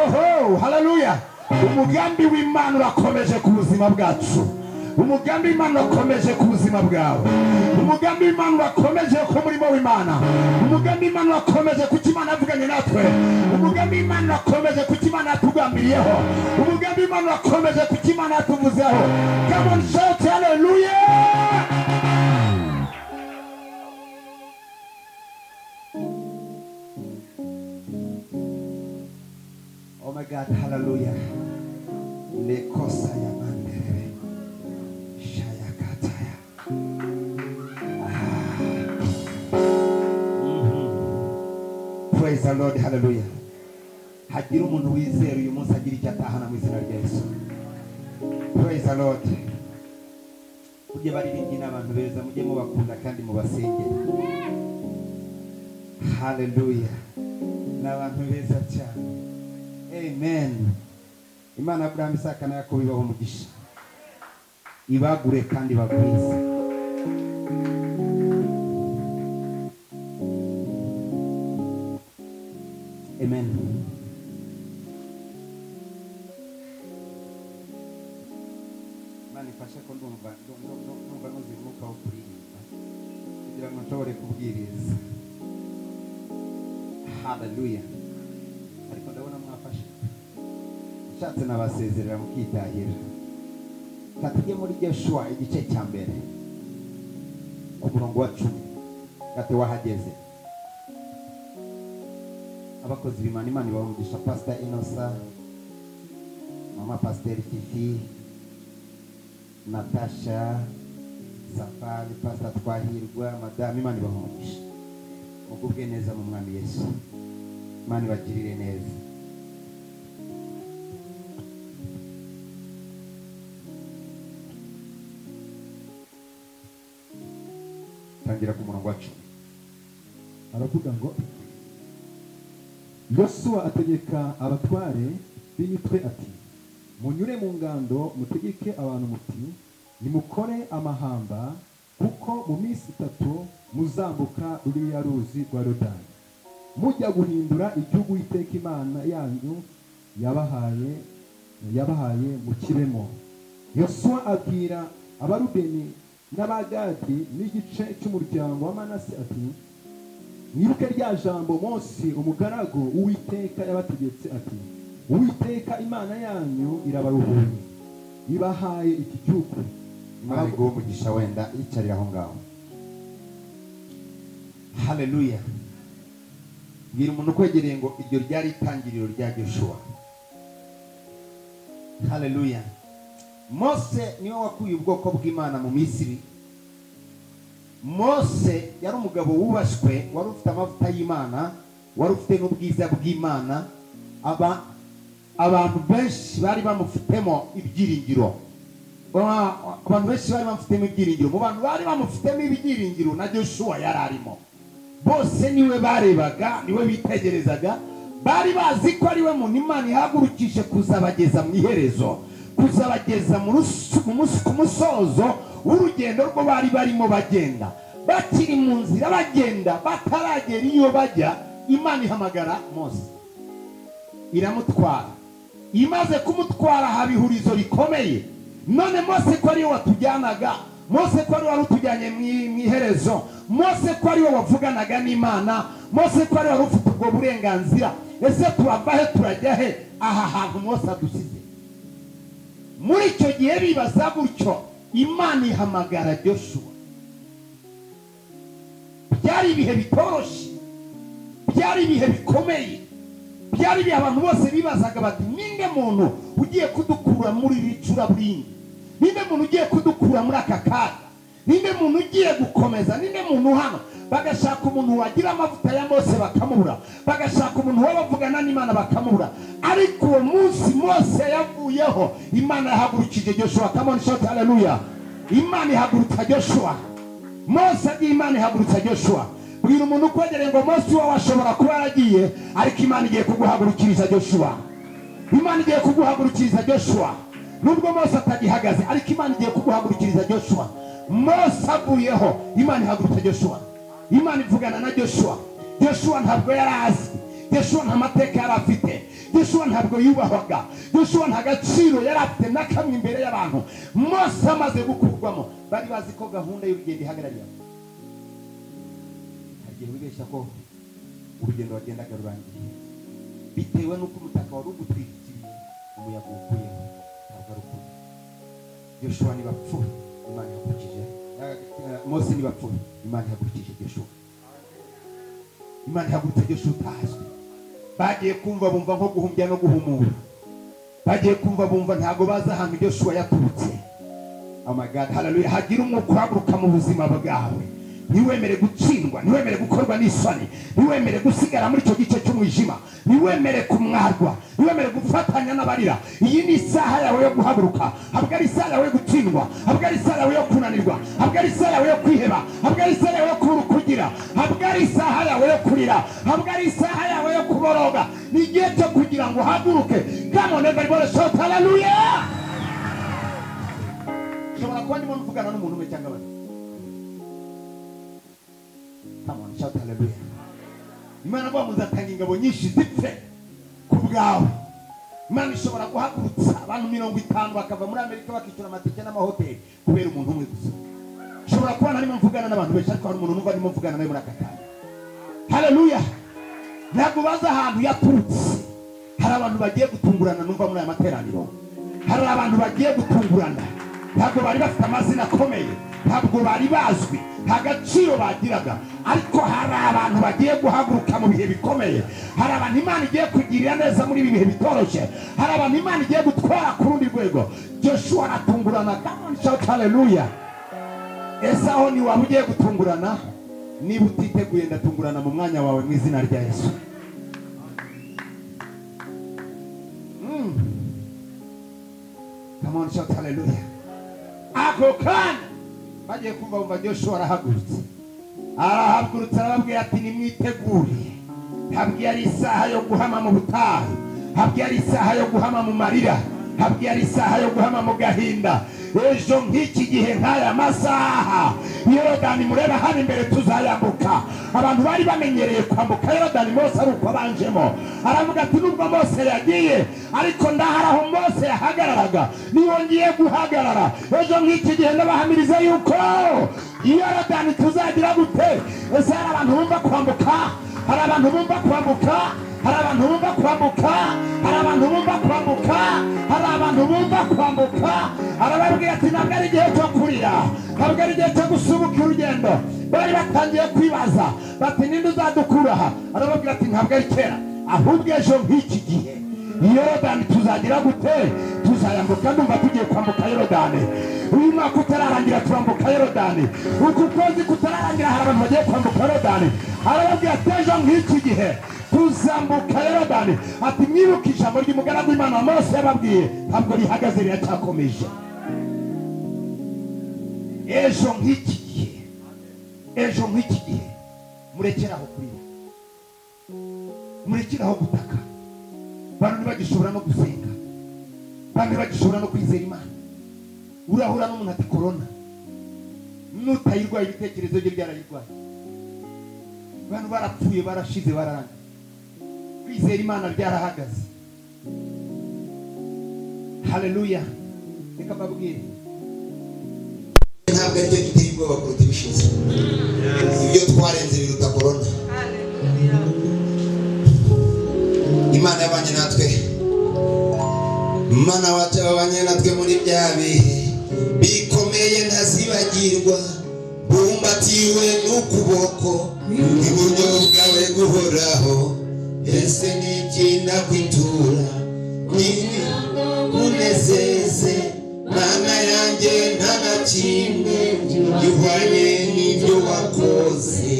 Oho, haleluya! Umugambi w'Imana urakomeje ku buzima bwacu. Umugambi w'Imana urakomeje ku buzima bwawe. Umugambi w'Imana urakomeje ku murimo w'Imana. Umugambi w'Imana urakomeje ku cyo Imana yavuganye natwe. Umugambi w'Imana urakomeje ku cyo Imana yatugambiriyeho. Umugambi w'Imana urakomeje ku cyo Imana yatuvuzeho. Come on, shout hallelujah! Oh my God, hallelujah. Lekosa ya manderebe. Shayakataya. Praise the Lord, hallelujah. Hagira umuntu wizera uyu munsi agira icyo atahana mu izina rya Yesu. Praise the Lord. Burya baririmbyi n'abantu beza, mujye mubakunda kandi mubasengere. Hallelujah. Ni abantu beza cyane. Amen. Imana ya Aburahamu, Isaka na Yakobo ibaho umugisha, ibagure kandi bagwize. Amen. Imana ifashe ko ndumva nuzuye umwuka wo kuririmba kugira ngo nshobore kubwiriza. Haleluya! Ariko ndabona mwafashe, nshatse nabasezerera mukitahira. Reka tujye muri Joshua igice cya mbere ku murongo wa 10. Gate wahageze. Abakozi b'Imana, Imana ibaha umugisha. Pastor Inosa, Mama Pasiteri Fifi, Natasha, Safari, Pastor Twahirwa, Madamu, Imana ibaha umugisha. Mugubwe neza mu Mwami Yesu. Imana ibagirire neza. Tangira ku murongo wa 10. Aravuga ngo: Yosuwa ategeka abatware b'imitwe ati: "Munyure mu ngando, mutegeke abantu muti: 'Nimukore amahamba, kuko mu minsi 3 muzambuka ruriya ruzi rwa Yorodani, mujya guhindura igihugu Uwiteka Imana yanyu yabahaye mukibemo.'" Yosuwa abwira Abarubeni n'Abagadi n'igice cy'umuryango wa Manase ati: "Mwibuke rya jambo Mose umugaragu w'Uwiteka yabategetse ati: 'Uwiteka Imana yanyu irabaruhuye, ibahaye iki gihugu.'" Imana iguhe umugisha. Wenda yicarira aho ngaho. Haleluya! Bwira umuntu ukwegereye ngo iryo ryari itangiriro rya Joshua. Haleluya! Mose niwe wakuye ubwoko bw'Imana mu Misiri. Mose yari umugabo wubashywe, wari ufite amavuta y'Imana, wari ufite n'ubwiza bw'Imana. Aba abantu benshi bari bamufitemo ibyiringiro. Abantu benshi bari bamufitemo ibyiringiro. Mu bantu bari bamufitemo ibyiringiro na Joshua yari arimo. Bose niwe barebaga, niwe bitegerezaga. Bari bazi ko ari we muntu Imana ihagurukije kuzabageza mu iherezo, kuzabageza ku musozo w'urugendo rwo bari barimo bagenda. Bakiri mu nzira bagenda, bataragera iyo bajya, Imana ihamagara Mose, iramutwara. Imaze kumutwara haba ihurizo rikomeye. None Mose ko ariwe watujyanaga, Mose ko ariwe wari utujyanye mu iherezo, Mose ko ariwe wavuganaga n'Imana, Mose ko ariwe wari ufite ubwo burenganzira, ese turava he, turajya he aha hantu Mose adusize? Muri icyo gihe bibaza gutyo, Imana ihamagara Joshua. Byari ibihe bitoroshye, byari ibihe bikomeye, byari ibihe abantu bose bibazaga bati: "Ninde muntu ugiye kudukura muri iri curaburindi? Ninde muntu ugiye kudukura muri aka kaga? Ninde muntu ugiye gukomeza? Ninde muntu hano?" Bagashaka umuntu wagira amavuta ya Mose bakamubura, bagashaka umuntu wabavugana n'Imana bakamubura. Ariko uwo munsi Mose yavuyeho, Imana yahagurukije Joshua. Come on, shout hallelujah! Imana ihagurutsa Joshua. Mose agiye, Imana ihagurutsa Joshua. Bwira umuntu ukwegereye ngo Mose wawe ashobora kuba yaragiye, ariko Imana igiye kuguhagurukiriza Joshua. Imana igiye kuguhagurukiriza Joshua. Nubwo Mose atagihagaze, ariko Imana igiye kuguhagurukiriza Joshua. Mose avuyeho, Imana ihagurutsa Joshua. Imana ivugana na Joshua. Joshua ntabwo yari azi. Joshua nta mateka yari afite. Joshua ntabwo yubahwaga. Joshua nta gaciro yari afite na kamwe imbere y'abantu. Mose amaze gukurwamo, bari bazi ko gahunda y'urugendo ihagarariye aho. Hari igihe wibeshya ko urugendo wagendaga rurangiye, bitewe n'uko umutaka wari ugutwikiriye umuyaga uwukuyeho. Ntabwo ari ukuri. Joshua ntibapfuye, Imana ihagurukije Mose. Ntibapfuye, Imana ihagurukije Joshua. Imana ihagurutse Joshua utazwi. Bagiye kumva bumva nko guhumbya no guhumura. Bagiye kumva bumva ntabwo bazi ahantu Joshua yaturutse. Oh my God, hallelujah. Hagira umwuka uhaguruka mu buzima bwawe. Ntiwemere gutsindwa, ntiwemere gukorwa n'isoni, ntiwemere gusigara muri icyo gice cy'umwijima, ntiwemere kumwarwa, ntiwemere gufatanya n'abarira. Iyi ni isaha yawe yo guhaguruka. Ntabwo ari isaha yawe yo gutsindwa, ntabwo ari isaha yawe yo kunanirwa, ntabwo ari isaha yawe yo kwiheba, ntabwo ari isaha yawe yo kubura ukugira, ntabwo ari isaha yawe yo kurira, ntabwo ari isaha yawe yo kuboroga. Ni igihe cyo kugira ngo uhaguruke. Come on, everybody shout hallelujah! Ushobora kuba ndimo mvugana n'umuntu umwe cyangwa babiri. Come on, shout hallelujah! Imana avuga ngo nzatanga ingabo nyinshi zipfe ku bwawe. Imana ishobora guhagurutsa abantu 50 bakava muri Amerika, bakishyura amatike n'amahoteli kubera umuntu umwe gusa. Nshobora kuba narimo mvugana n'abantu benshi, ariko hari umuntu numva ndimo mvugana nawe muri aka kanya. Haleluya! Ntabwo bazi ahantu yaturutse. Hari abantu bagiye gutungurana numva muri aya materaniro. Hari abantu bagiye gutungurana. Ntabwo bari bafite amazina akomeye, ntabwo bari bazwi, nta gaciro bagiraga, ariko hari abantu bagiye guhaguruka mu bihe bikomeye. Hari abantu Imana igiye kugirira neza muri ibi bihe bitoroshye. Hari abantu Imana igiye gutwara ku rundi rwego. Joshua aratungurana. Come on, shout hallelujah! Ese aho ntiwaba ugiye gutungurana? Niba utiteguye, ndatungurana mu mwanya wawe mu izina rya Yesu. Come on, shout hallelujah! Ako kanya bagiye kumva bumva Joshua arahagurutse. Arahagurutse, arababwira ati: "Nimwitegure. Ntabwo yari isaha yo guhama mu butayu, ntabwo yari isaha yo guhama mu marira, ntabwo yari isaha yo guhama mu gahinda. Ejo nk'iki gihe, nk'aya masaha, Yorodani mureba hano imbere tuzayambuka." Abantu bari bamenyereye kwambuka Yorodani, Mose ari uko abanjemo. Aravuga ati: "Nubwo Mose yagiye, ariko ndahari. Aho Mose yahagararaga niho ngiye guhagarara. Ejo nk'iki gihe ndabahamiriza yuko Yorodani tuzagira gute?" Ese hari abantu bumva kwambuka? Hari abantu bumva kwambuka? Hari abantu bumva kwambuka? Hari abantu bumva kwambuka? Hari abantu bumva kwambuka? Arababwira ati: "Ntabwo ari igihe cyo kurira, ntabwo ari igihe cyo gusubuka urugendo." Bari batangiye kwibaza bati: "Ninde uzadukura aha?" Arababwira ati: "Ntabwo ari kera, ahubwo ejo nk'iki gihe Yorodani tuzagira gute? Tuzayambuka." Ndumva tugiye kwambuka Yorodani. Uyu mwaka utararangira turambuka Yorodani. Uku kwezi kutararangira hari abantu bagiye kwambuka Yorodani. Arababwira ati: "Ejo nk'iki gihe tuzambuka Yorodani." Ati: "Mwibuke ijambo ry'umugaragu w'Imana Mose yababwiye, ntabwo rihagaze, riracyakomeje." Ejo nk'iki gihe, ejo nk'iki gihe, murekeraho kurira, murekeraho gutaka. Abantu ntibagishobora no gusenga, abantu ntibagishobora no kwizera Imana. Urahura n'umuntu ati: "Korona." Nutayirwaye, ibitekerezo bye byarayirwaye. Abantu barapfuye, barashize, bararangiye. Kwizera Imana byarahagaze. Haleluya! Reka mbabwire. Ntabwo aricyo giteye ubwoba kuruta ibishize. Ibyo twarenze biruta korona. Imana yabanye natwe. Imana wacu yabanye natwe muri bya bihe bikomeye ntazibagirwa. Bumbatiwe n'ukuboko iburyo bwawe guhoraho. Ese ni iki nakwitura ni unezeze, Mana yanjye? Nta na kimwe gihwanye n'ibyo wakoze.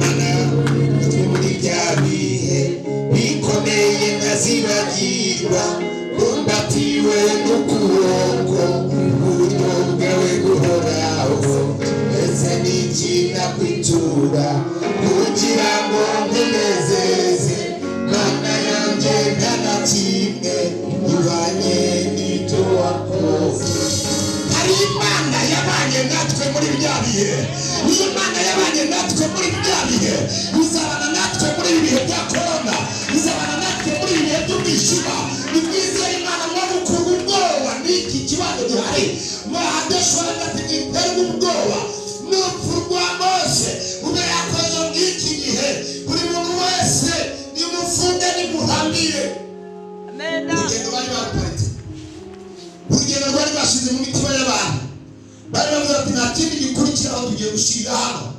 Mana natwe muri bya bihe bikomeye ntazibagirwa, bumbatiwe n'ukuboko uburyo bwawe guhoraho. Ese ni iki nakwitura kugira ngo nkunezeze, Mana yanjye? Nta na kimwe gihwanye n'ibyo wakoze. Hari Imana yabanye natwe muri bya bihe. Ni Imana yabanye natwe muri bya bihe. bashize mu mitima y'abantu. Bari bavuze bati: "Nta kindi gikurikiraho, tugiye gushirira hano."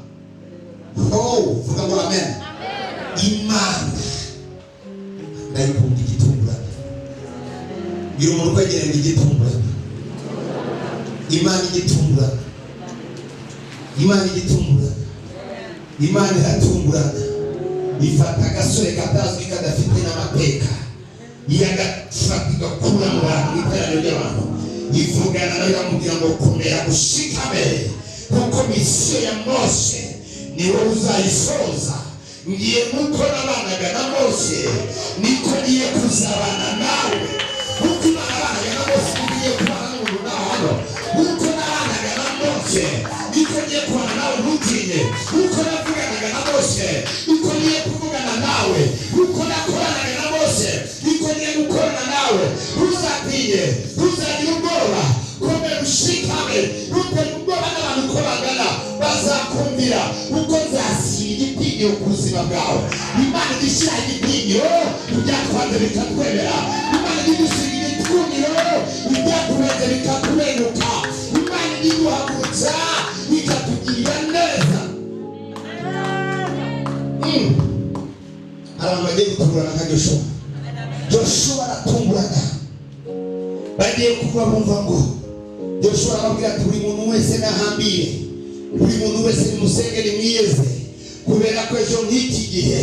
Oh, vuga ngo amen. Imana ndayikunda igitungurana. Bwira umuntu ukwegereye ngo igitungurana. Imana igitungurana, Imana igitungurana, Imana iratungurana. Ifata agasore katazwi, kadafite n'amateka, yagafata igakura mu bantu, mu iteraniro ry'abantu, ivugana nawe, iramubwira ngo: "Komera, ushikame, kuko misiyo ya Mose ni wowe uzayisoza. Ngiye nk'uko nabanaga na Mose, niko ngiye kuzabana nawe." Kuko Imana abanaga na Mose, niko ngiye kubana n'umuntu nawe hano. Nk'uko nabanaga na Mose, niko ngiye kubana nawe, ntutinye. Nk'uko navuganaga na Mose, niko ngiye kuvugana nawe. Nk'uko nakoranaga na Mose, niko ngiye gukorana nawe. Ntuzatinye, ntuzagire ubwoba, komera ushikame. Ntutere ubwoba n'abantu uko bangana, bazakumvira, kuko nzashyira igitinyiro ku buzima bwawe. Imana ijya ishyira igitinyiro, ibyatwanze bikatwemera. Imana ijya idusiga igitinyiro, ibyaturenze bikaturenuka. Imana ijya iduhagurutsa, ikatugirira neza. Hari abantu bagiye gutungurana nka Joshua. Joshua aratungurana. Bagiye kuva bumva ngo Joshua arababwira ati: "Buri muntu wese nahambire, buri muntu wese nimusenge, nimwiyeze, kubera ko ejo nk'iki gihe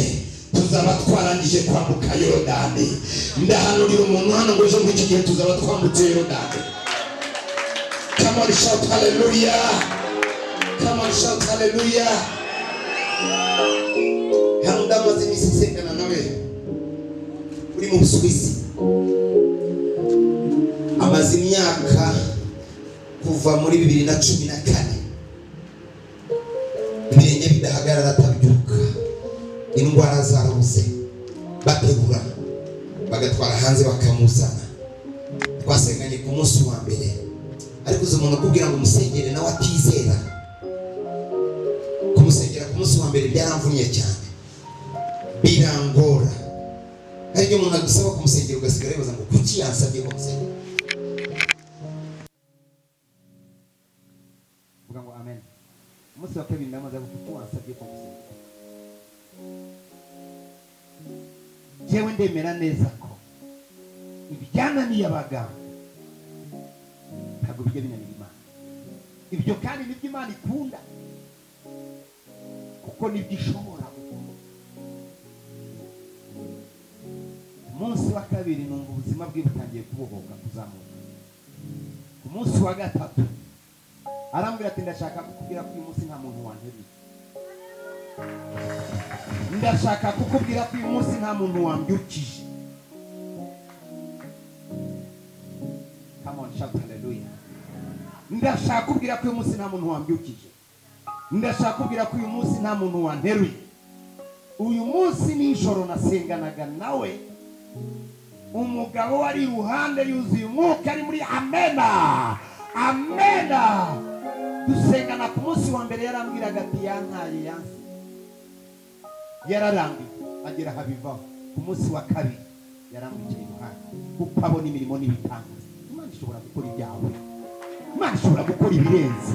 tuzaba twarangije kwambuka Yorodani." Ndahanurira umuntu hano ngo ejo nk'iki gihe tuzaba twambutse Yorodani. Come on, shout hallelujah. Come on, shout hallelujah. Hari undi amaze iminsi nsengana nawe uri mu Busuwisi, amaze imyaka kuva muri 2014 ibirenge bidahagarara, atabyuka, indwara zarabuze, baterura bagatwara hanze bakamuzana. Twasenganye ku munsi wa mbere, ariko uzi umuntu ukubwira ngo umusengere nawe atizera? Kumusengera ku munsi wa mbere byaramvunnye cyane, birangora. Hari igihe umuntu agusaba kumusengera ugasigara wibaza ngo kuki yansabye ko musengera. Vuga ngo amen. Umunsi wa kabiri ndamaze ngo kuki wansabye ko musengera? Jewe ndemera neza ko ibyananiye abaganga ntabwo bijya binanira Imana. Ibyo kandi nibyo Imana ikunda, kuko nibyo ishobora gukora. Umunsi wa kabiri numva ubuzima bwe butangiye kubohoka, kuzamuka. Ku munsi wa gatatu arambwira ati: "Ndashaka kukubwira ko uyu munsi nta muntu wanteruye. Ndashaka kukubwira ko uyu munsi nta muntu wambyukije." Come on, shout hallelujah. Ndashaka kukubwira ko uyu munsi nta muntu wambyukije. Ndashaka kukubwira ko uyu munsi nta muntu wanteruye. Uyu munsi nijoro nasenganaga nawe, umugabo wari iruhande yuzuye umwuka, ari muri amena, amena. Dusengana ku munsi wa mbere, yarambwiraga ati yantaye, yansi, yararambiwe, agera ahabivaho. Ku munsi wa kabiri yaramwicaye iruhande, kuko abona imirimo n'ibitangaza. Imana ishobora gukora ibyawe, Imana ishobora gukora ibirenze.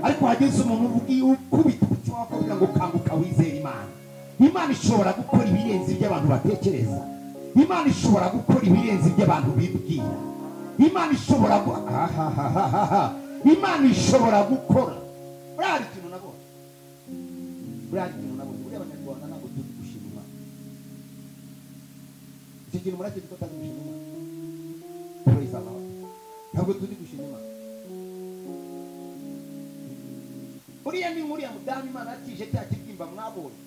Ariko hageze umuntu uvuga, ukubita umutima wawe kugira ngo kanguka, wizere Imana. Imana ishobora gukora ibirenze ibyo abantu batekereza. Imana ishobora gukora ibirenze ibyo abantu bibwira. Imana ishobora ahahahaha. Imana ishobora gukora. Buriya hari ikintu nabonye, buriya hari ikintu nabonye. Buriya Abanyarwanda ntabwo tuzi gushima Imana. Icyo kintu murakizi ko atazi gushima Imana? Praise the Lord. Ntabwo tuzi gushima Imana. Uriya ni nk'uriya mudamu Imana yakije cya kibyimba mwabonye.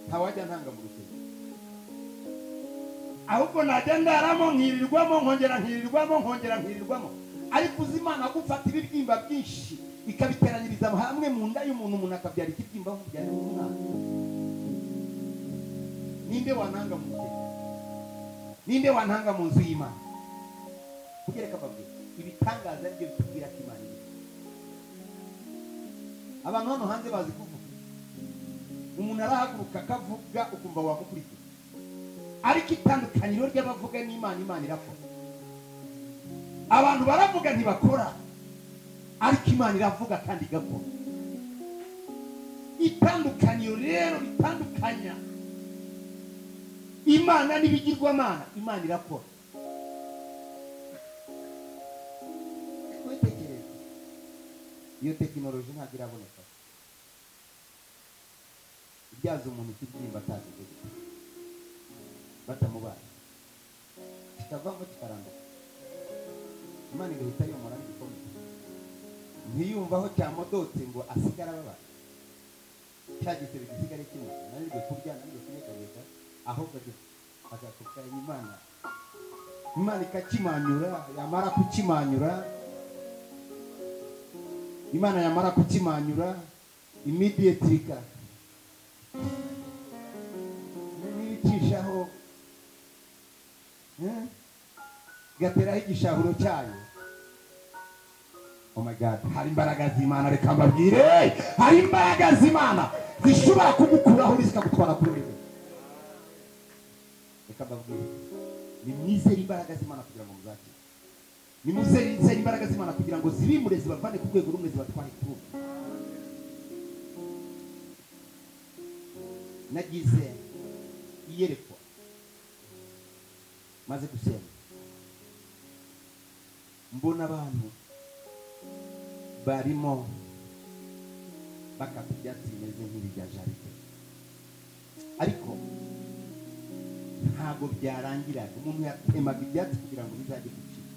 Ntawajya ntanga mu rusengero, ahubwo najya ndaramo, nkirirwamo, nkongera nkirirwamo, nkongera nkirirwamo. Ariko uzi Imana gufata ibibyimba byinshi ikabiteranyiriza hamwe mu nda y'umuntu, umuntu akabyara ikibyimba nk'ubyara umwana? Ninde wantanga mu rusengero? Ninde wantanga mu nzu y'Imana? Kugereka mbabwira, ibitangaza aribyo bitubwira ko Imana iri. Abantu hano hanze bazi kuvuga. Umuntu arahaguruka akavuga, ukumva wamukurikira, ariko itandukaniro ry'abavuga n'Imana, Imana irakora. Abantu baravuga ntibakora, ariko Imana iravuga kandi igakora. Itandukaniro rero ritandukanya Imana n'ibigirwamana, Imana irakora. Witekereze, iyo tekinoloji ntabwo iraboneka ibyaza umuntu ikibyimba atagize gute, batamubaye, kikavamo kikaranduka, Imana igahita yomora n'igikomere, ntiyumva aho cyamodotse ngo asigare ababara, cya gisebe gisigare kimwe, ananirwe kurya, ananirwe kunyeganyega, ahubwo agakukanya Imana. Imana ikakimanyura, yamara kukimanyura, Imana yamara kukimanyura immediately niyicishaho gateraho igishahuro cyayo. Oh my God, hari imbaraga z'Imana. Reka mbabwire, hari imbaraga z'Imana zishobora kugukuraho zikagutwara kuri rwe. Reka mbabwire, nimwizere imbaraga z'Imana kugira ngo muzakire. Nimuzere imbaraga z'Imana kugira ngo zibimure, zibavane ku rwego rumwe zibatware ku rundi. Nagize iyerekwa maze gusenga, mbona abantu barimo bakata ibyatsi bimeze nk'ibi bya jaride, ariko ntabwo byarangiraga. Umuntu yatemaga ibyatsi kugira ngo bizajye gucika.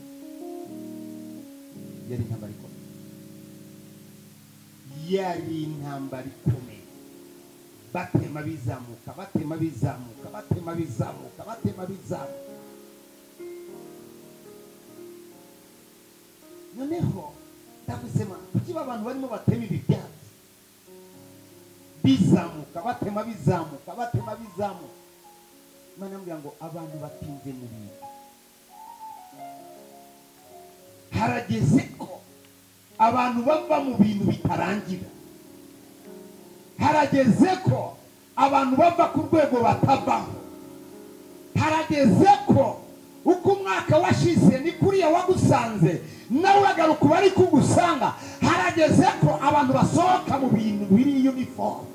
Yari intambara ikomeye, yari intambara ikomeye. Batema bizamuka, batema bizamuka, batema bizamuka, batema bizamuka. Noneho ndavuze, kuki abantu barimo batema ibi byatsi bizamuka, batema bizamuka, batema bizamuka? Imana yambwira ngo abantu batinze mu bintu. Harageze ko abantu bava mu bintu bitarangira. Harageze ko abantu bava ku rwego batavaho. Harageze ko uko umwaka washize ni kuriya wagusanze nawe uragaruka uba ari kugusanga. Harageze ko abantu basohoka mu bintu biri uniform.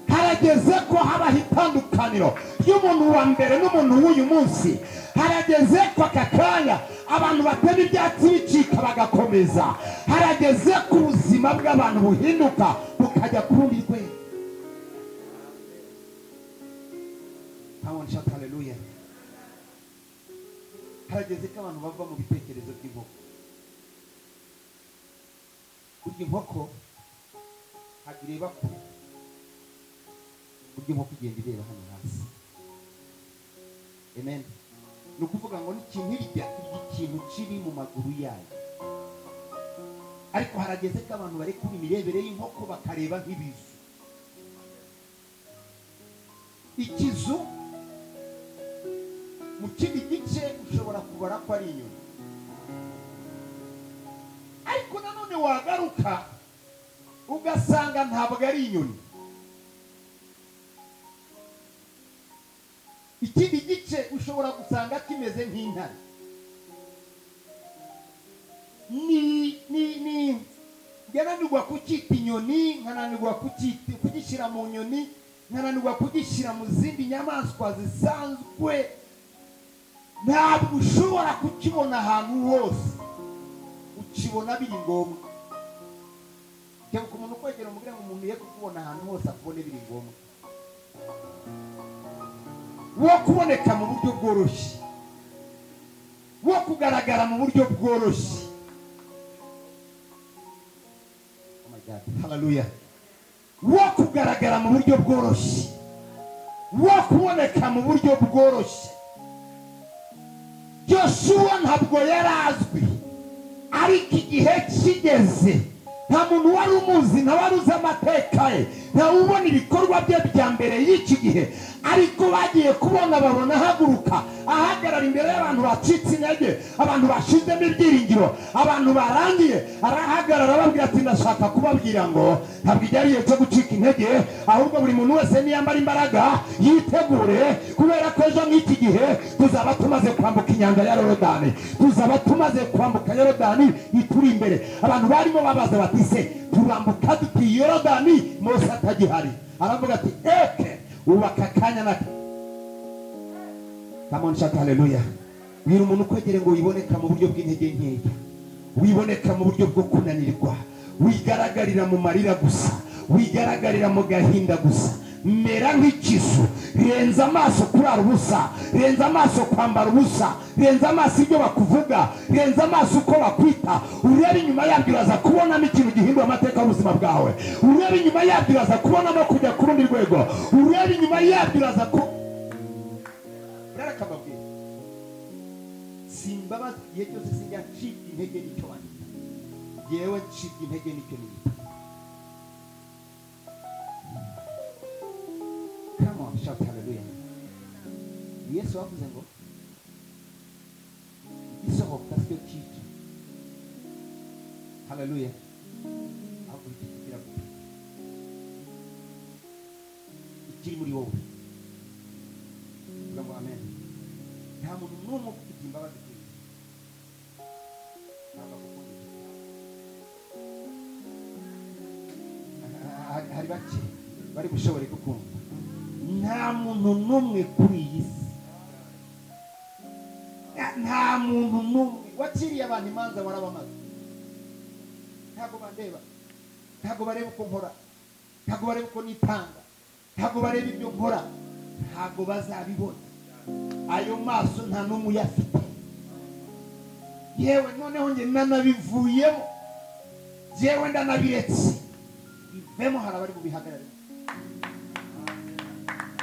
Harageze ko habaho itandukaniro ry'umuntu wa mbere n'umuntu w'uyu munsi. Harageze ko aka kanya abantu batema ibyatsi bicika bagakomeza. Harageze ko ubuzima bw'abantu buhinduka bukajya ku rundi rwego. Haleluya. Harageze ko abantu bava mu bitekerezo by'inkoko. Kurya inkoko ntabwo ireba kure, kurya inkoko igenda ireba hano hasi. Amen. Ni ukuvuga ngo n'ikintu irya, irya ikintu kiri mu maguru yayo. Ariko harageze ko abantu barekura imirebere y'inkoko bakareba nk'ibizu. Ikizu mu kindi gice ushobora kubara ko ari inyoni, ariko nanone wagaruka ugasanga ntabwo ari inyoni. Ikindi gice ushobora gusanga kimeze nk'intare. Ni ngananirwa kucyita inyoni, nkananirwa kugishyira mu nyoni, nkananirwa kugishyira mu zindi nyamaswa zisanzwe. Ntabwo ushobora kukibona ahantu hose, ukibona biri ngombwa. Kebuka umuntu ukwegera umubwira ngo umuntu ye kukubona ahantu hose akubone biri ngombwa. Wo kuboneka mu buryo bworoshye, wo kugaragara mu buryo bworoshye. Oh my God, hallelujah. Wo kugaragara mu buryo bworoshye, wo kuboneka mu buryo bworoshye. Joshua ntabwo yarazwi, ariko igihe kigeze nta muntu wari umuzi, nta wari uzi amateka ye, Ntawubona ibikorwa bye bya mbere y'iki gihe. Ariko bagiye kubona babona ahaguruka, ahagarara imbere y'abantu bacitse intege, abantu bashizemo ibyiringiro, abantu barangiye. Arahagarara ababwira ati ndashaka kubabwira ngo ntabwo igihe ari igihe cyo gucika intege, ahubwo buri muntu wese niyambara imbaraga yitegure, kubera ko ejo nk'iki gihe tuzaba tumaze kwambuka inyanja ya Yorodani, tuzaba tumaze kwambuka Yorodani ituri imbere. Abantu barimo babaza bati se turambuka duti Yorodani Mose atagihari? Aravuga ati eke ubaka akanya naka. Come on, shout hallelujah. Bwira umuntu ukwegere ngo wiboneka mu buryo bw'intege nkeya, wiboneka mu buryo bwo kunanirwa, wigaragarira mu marira gusa, wigaragarira mu gahinda gusa. Mera nk'ikizu, renza amaso kurara ubusa, renza amaso kwambara ubusa, renza amaso ibyo bakuvuga, renza amaso uko bakwita. Urebe inyuma yabyo, uraza kubonamo ikintu gihindura amateka y'ubuzima bwawe. Urebe inyuma yabyo, uraza kubonamo kujya ku rundi rwego. Urebe inyuma yabyo, uraza ku reka mbabwire, simbabaza igihe cyose sinjya ncibwa intege n'icyo banyita. Yewe ncibwa intege n'icyo niyita. Come on, shout hallelujah. Yesu wavuze ngo igisohoka sicyo cyica. Hallelujah. Ahubwo ikigira gute ikiri muri wowe. Tuvuga ngo amen. Nta muntu n'umwe ufite imbabazi kuri iyi si, ntabwo agukunda. Hari bake bari bushobore kukumva. Nta muntu n'umwe kuri iyi si, nta muntu n'umwe waciriye abantu imanza warabamaze. Ntabwo bandeba, ntabwo bareba uko nkora, ntabwo bareba uko nitanga, ntabwo bareba ibyo nkora, ntabwo bazabibona. Ayo maso nta n'umwe uyafite. Yewe noneho njye nanabivuyemo, yewe ndanabiretse bivemo, hari abari bubihagarare.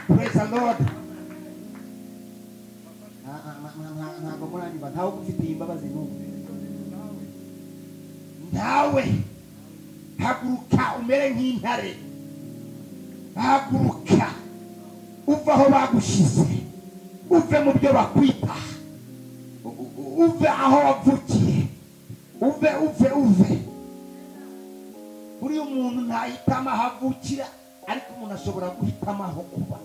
Praise the Lord. Ntabwo muranyumva. Ntawe ugufitiye imbabazi n'umwe, ntawe. Haguruka umere nk'intare, haguruka uve aho bagushyize, uve mu byo bakwita, uve aho wavukiye, uve uve uve. Buriya umuntu ntahitamo aho avukira, ariko umuntu ashobora guhitamo aho kuba.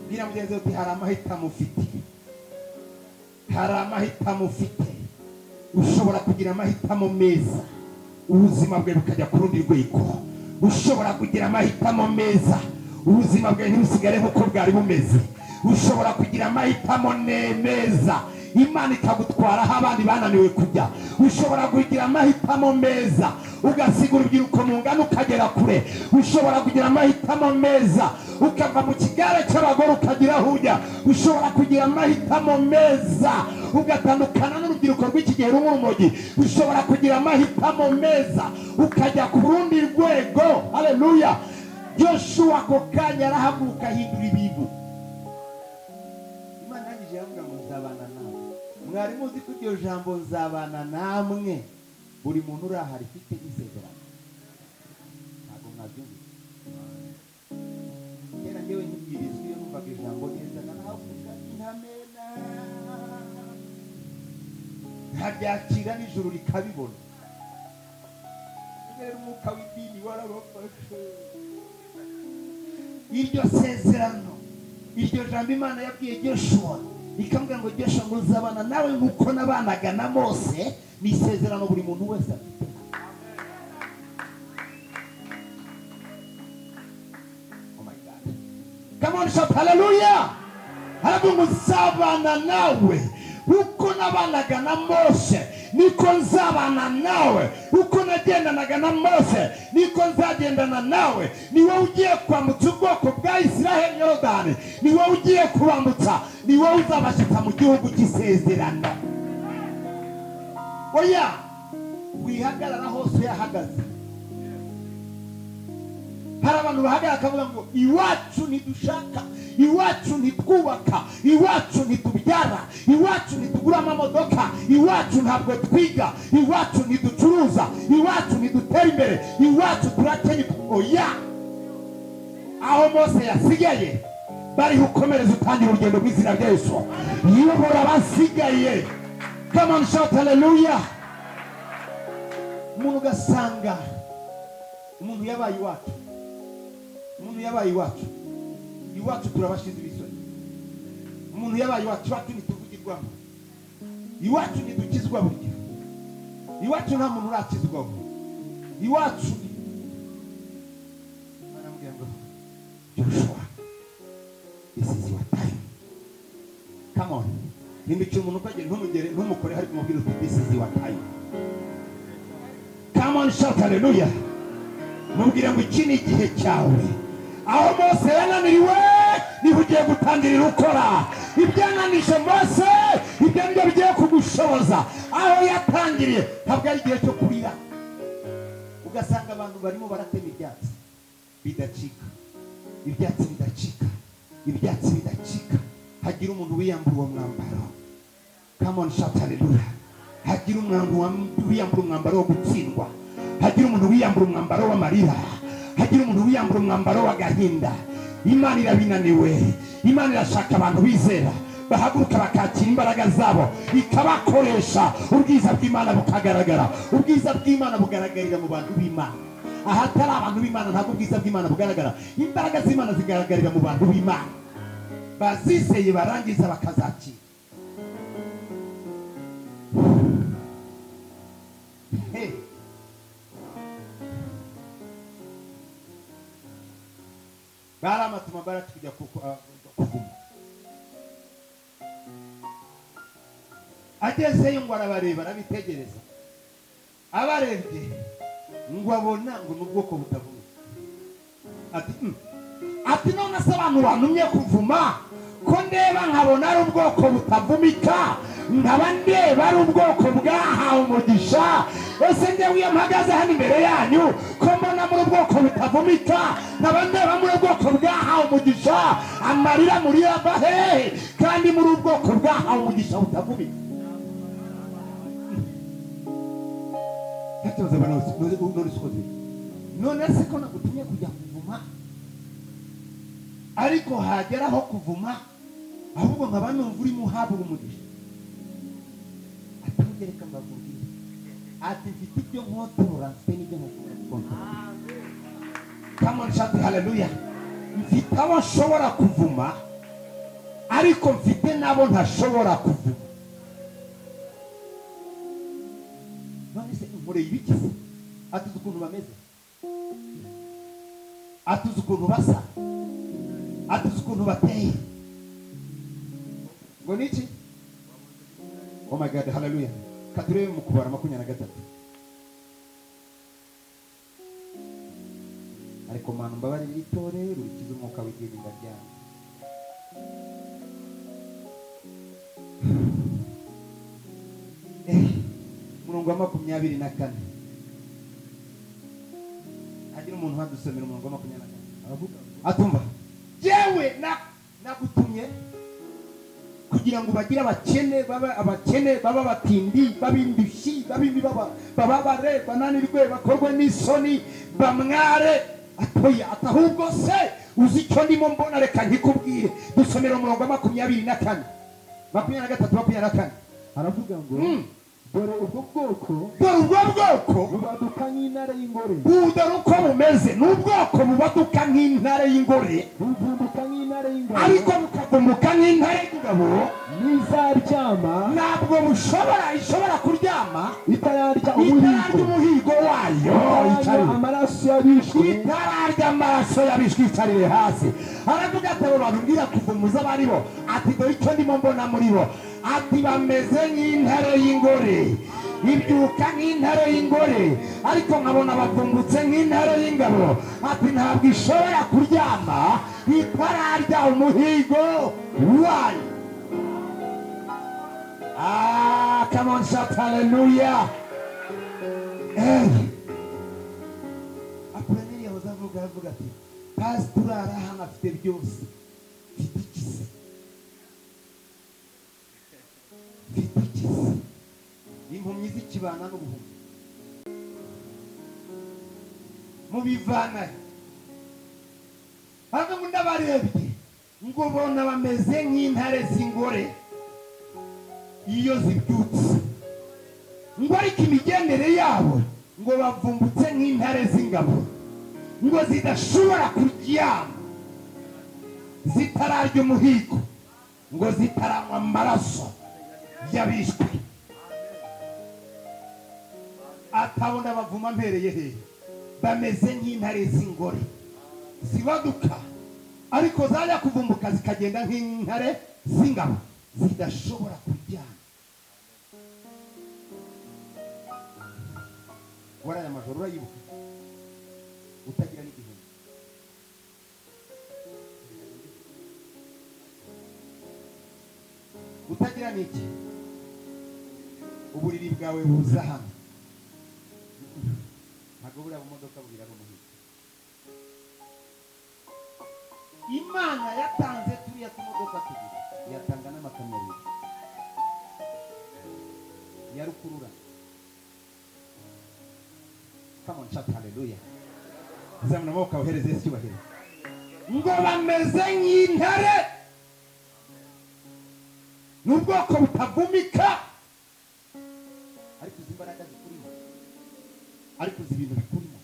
Bwira mugenzi wawe uti hari amahitamo ufite, hari amahitamo ufite. Ushobora kugira amahitamo meza, ubuzima bwawe bukajya ku rundi rwego. Ushobora kugira amahitamo meza, ubuzima bwawe ntibusigare nk'uko bwari bumeze. Ushobora kugira amahitamo meza, Imana ikagutwara aho abandi bananiwe kujya. Ushobora kugira amahitamo meza, ugasiga urubyiruko mu ngano ukagera kure. Ushobora kugira amahitamo meza, ukava mu kigare cy'abagore ukagira aho ujya. Ushobora kugira amahitamo meza, ugatandukana n'urubyiruko rw'iki gihe runywa urumogi. Ushobora kugira amahitamo meza, ukajya ku rundi rwego. Haleluya. Yoshua ako kanya arahaguruka ahindura ibintu. Imana irangije iravuga ngo nzabana nawe. Mwari muzi ko iryo jambo nzabana namwe buri muntu uri aha rifite isezerano? Ntabwo mwabyumvise. Kera njyewe nkibwirizwa, iyo numvaga ijambo neza narahavuga intamena, nkaryakira n'ijuru rikabibona. Rero umwuka w'idini warabafashe. Iryo sezerano, iryo jambo Imana yabwiye Joshua ikamubwira ngo Joshua ngo nzabana nawe nk'uko nabanaga na Mose, ni isezerano buri muntu wese afite. Oh my God. Come on, shout hallelujah. Aravuga ngo nzabana nawe uko nabanaga na Mose, niko nzabana nawe. Uko nagendanaga na Mose, niko nzagendana nawe. Ni wowe ugiye kwambutsa ubwoko bwa Israheli Yorodani, ni wowe ugiye kubambutsa, ni wowe uzabashyitsa mu gihugu cy'isezerano. Oya, wihagarara hose yahagaze. Hari abantu bahagarara bakavuga ngo iwacu ntidushaka, iwacu ntitwubaka, iwacu ntitubyara, iwacu ntitugura amamodoka, iwacu ntabwo twiga, iwacu ntiducuruza, iwacu ntidutera imbere, iwacu turakenya. Oya, aho Mose yasigaye bariho ukomereza, utangira urugendo mu izina rya Yesu. Yobora abasigaye. Come on, shout hallelujah. Umuntu ugasanga umuntu yabaye iwacu, umuntu yabaye iwacu, iwacu turabashize ibisoni. Umuntu yabaye iwacu, iwacu ntituvugirwamo, iwacu ntidukizwa burya, iwacu nta muntu urakizwaho, iwacu. Baramubwira ngo: "Joshua, this is your time." Come on, hindukira umuntu ukagenda, ntumugere, ntumukore, hari kumubwira uti: "This is your time." Come on, shout hallelujah. Mubwire ngo iki ni igihe cyawe. Aho Mose yananiriwe niho ugiye gutangirira ukora. Ibyananije Mose, ibyo nibyo bigiye kugushoboza. Aho yatangiriye ntabwo ari igihe cyo kurira. Ugasanga abantu barimo baratema ibyatsi bidacika, ibyatsi bidacika, ibyatsi bidacika. Hagira umuntu wiyambura uwo mwambaro. Come on, shout hallelujah. Hagira umuntu wiyambura umwambaro wo gutsindwa, hagira umuntu wiyambura umwambaro w'amarira, hagira umuntu wiyambura umwambaro w'agahinda. Imana irabinaniwe. Imana irashaka abantu bizera bahaguruka bakakira imbaraga zabo, ikabakoresha, ubwiza bw'Imana bukagaragara. Ubwiza bw'Imana bugaragarira mu bantu b'Imana. Ahatari abantu b'Imana ntabwo ubwiza bw'Imana bugaragara. Imbaraga z'Imana zigaragarira mu bantu b'Imana bazizeye, barangiza bakazakira. Hey. Baramatuma Baraki kujya kuvuma. Agezeyo ngo arabareba, arabitegereza. Abarebye ngo abona ngo ni ubwoko butavuma. Ati: Ati none se abantu bantumye kuvuma, ko ndeba nkabona ari ubwoko butavumika, nkaba ndeba ari ubwoko bwahawe umugisha? Ese njyewe iyo mpagaze hano imbere yanyu, ko mbona muri ubwoko butavumika, nkaba ndeba muri ubwoko bwahawe umugisha, amarira muri ava hehe kandi muri ubwoko bwahawe umugisha butavumika?" Ntakibazo. None se ukoze iki? None se ko nagutumye kujya kuvuma, ariko hagera aho kuvuma ahubwo nkaba numva urimo uhabwa umugisha? Ati: "Reka mbabwire." Ati: "Mfite ibyo nkotora, mfite n'ibyo ntashobora gukontorora." Come on, shout hallelujah. Mfite abo nshobora kuvuma, ariko mfite n'abo ntashobora kuvuma. None se nkoreye ibiki se? Atuzi ukuntu bameze, atuzi ukuntu basa, atuzi ukuntu bateye. Ngo ni iki? Oh my God, hallelujah. Katurebe mu Kubara 23. Ariko Mana, mbabarira, itorero rikize umwuka w'idini, ndaryanga. Umurongo wa 24, hagira umuntu uhadusomera umurongo wa 24. Aravuga ngo: Atumva jewe nagutumye kugira ngo bagire abakene, baba abakene, baba abatindi, bab'indushyi, bab'imibaba, bababare, bananirwe, bakorwe n'isoni, bamware. Atoya. Ati: "Ahubwo se uzi icyo ndimo mbona? Reka nkikubwire." Dusomera umurongo wa 24, 23, 24. Aravuga ngo: Dore ubwo bwoko Dore ubwo bwoko bubaduka nk'intare y'ingore. Dore uko bumeze, ni ubwoko bubaduka nk'intare y'ingore. Buvumbuka nk'intare y'ingabo. Ariko bukavumbuka nk'intare y'ingabo. Ntizaryama Ntabwo bushobora, ishobora kuryama itararya itararya umuhigo, umuhigo wayo. itararya Icarire. amaraso y'abishwe. Itararya amaraso y'abishwe. Icarire hasi. Aravuga ati: "Abo bantu mbwira kuvumuza abo ari bo." Ati: "Dore icyo ndimo mbona muri bo." Ati: "Bameze nk'intare y'ingore, ibyuka nk'intare y'ingore, ariko nkabona bavumbutse nk'intare y'ingabo." Ati: "Ntabwo ishobora kuryama itararya umuhigo wayo." Ah, come on, shout hallelujah. Hey. Apolineri yahoze avuga Umukobwa aravuga ati: "Pasitori ari hano, afite byose. Mfite iki se? Mfite iki se?" Impumyi zikibana n'ubuhumyi mubivana he? Hano ngo ndabarebye, ngo bona bameze nk'intare z'ingore iyo zibyutse, ngo ariko imigendere yabo ngo bavumbutse nk'intare z'ingabo, ngo zidashobora kuryama zitararya umuhigo, ngo zitaranywa amaraso y'abishwe. Atabona bavuma mpereye hehe? Bameze nk'intare z'ingore zibaduka, ariko zajya kuvumbuka zikagenda nk'intare z'ingabo zidashobora kuryama. Waraye amajoro, urayibuka, utagira n'igihumbi. Utagira n'iki? Uburiri bwawe buza hano, ntabwo buriya bumodoka bubiri ari umuhigo. Imana yatanze turiya tumodoka tubiri, yatanga n'amakamyo abiri ya rukurura. Come on, shout hallelujah! Zamura amaboko awuhereze Yesu icyubahiro. Ngo bameze nk'intare, ni ubwoko butavumika, ariko uzi imbaraga zikurimo, ariko uzi ibintu bikurimo.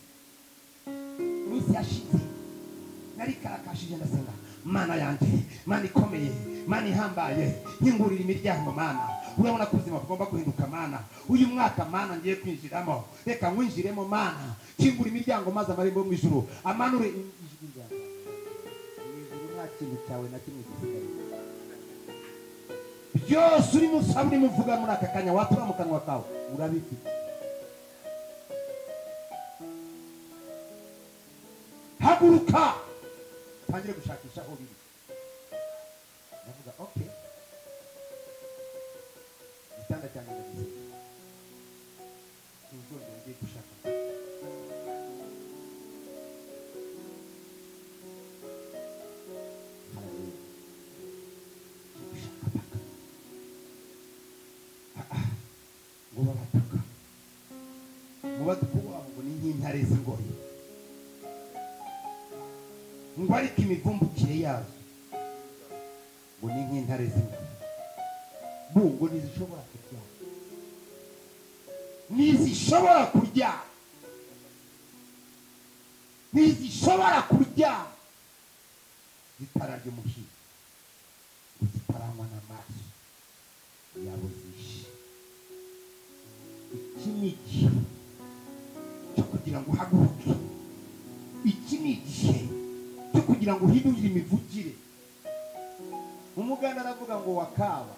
Iminsi yashize narikarakashije, ndasenga: "Mana yanjye, Mana ikomeye, Mana ihambaye, nkingurira imiryango. Mana, urabona ko ubuzima bugomba guhinduka. Mana, uyu mwaka, Mana, ngiye kwinjiramo, reka nkwinjiremo. Mana, kingura imiryango maze amarembo yo mu ijuru amanure ijwi ryawe." Mu ijuru nta kintu cyawe na kimwe gisigaye. Byose urimo usaba, urimo uvuga muri aka kanya, watura mu kanwa kawe, urabifite. Haguruka utangire gushakisha aho biri. Ndavuga: "Okay, igitanda cyanjye ndagisiga, sinzongera, ngiye gushaka." Haleluya! Ngiye gushaka paka. Ah, ah, ngo babatuka mubaduko wabo ngo ni nk'intare z'ingore, ngo ariko imivumbukire yazo ngo ni nk'intare z'ingabo bu, ngo ntizishobora kuryama, ntizishobora kuryama, ntizishobora kuryama zitararya umuhigo, ngo zitaranywa n'amaraso yabo zishe. Iki ni igihe cyo kugira ngo uhaguruke. Iki ni igihe cyo kugira ngo uhindure imivugire. Umuganda aravuga ngo wakaba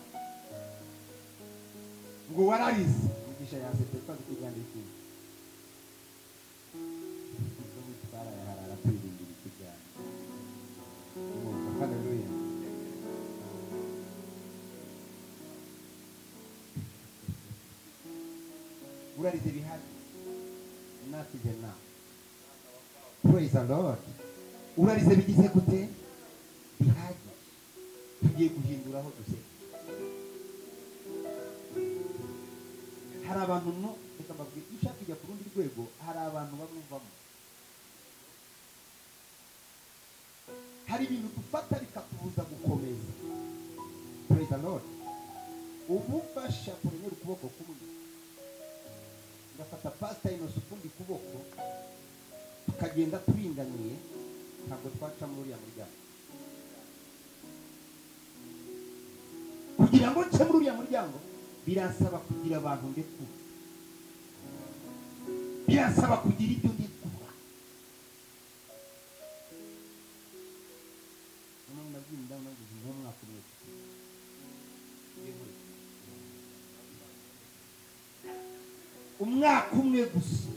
ngo wararize. Mugisha yasetse ko azi ikiganiro ikindi twarayaharara turirimbira ikiganiro. Haleluya! Urarize bihagije, enough is enough. Praise the Lord! Urarize bigize gute? Bihagije. Tugiye guhindura aho duseka. Hari abantu, no reka mbabwire, iyo ushaka kujya ku rundi rwego, hari abantu bamuvamo. Hari ibintu dufata bikatubuza gukomeza. Praise the Lord! Ubu mfasha kuremera ukuboko kumwe, ngafata pasita inosa ukundi kuboko, tukagenda turinganiye, ntabwo twaca muri uriya muryango. Kugira ngo nce muri uriya muryango biransaba kugira abantu ndekura, biransaba kugira ibyo ndekura. Noneho nabwiye umudamu, navuze nk'umwaka umwe gusa. Umwaka umwe gusa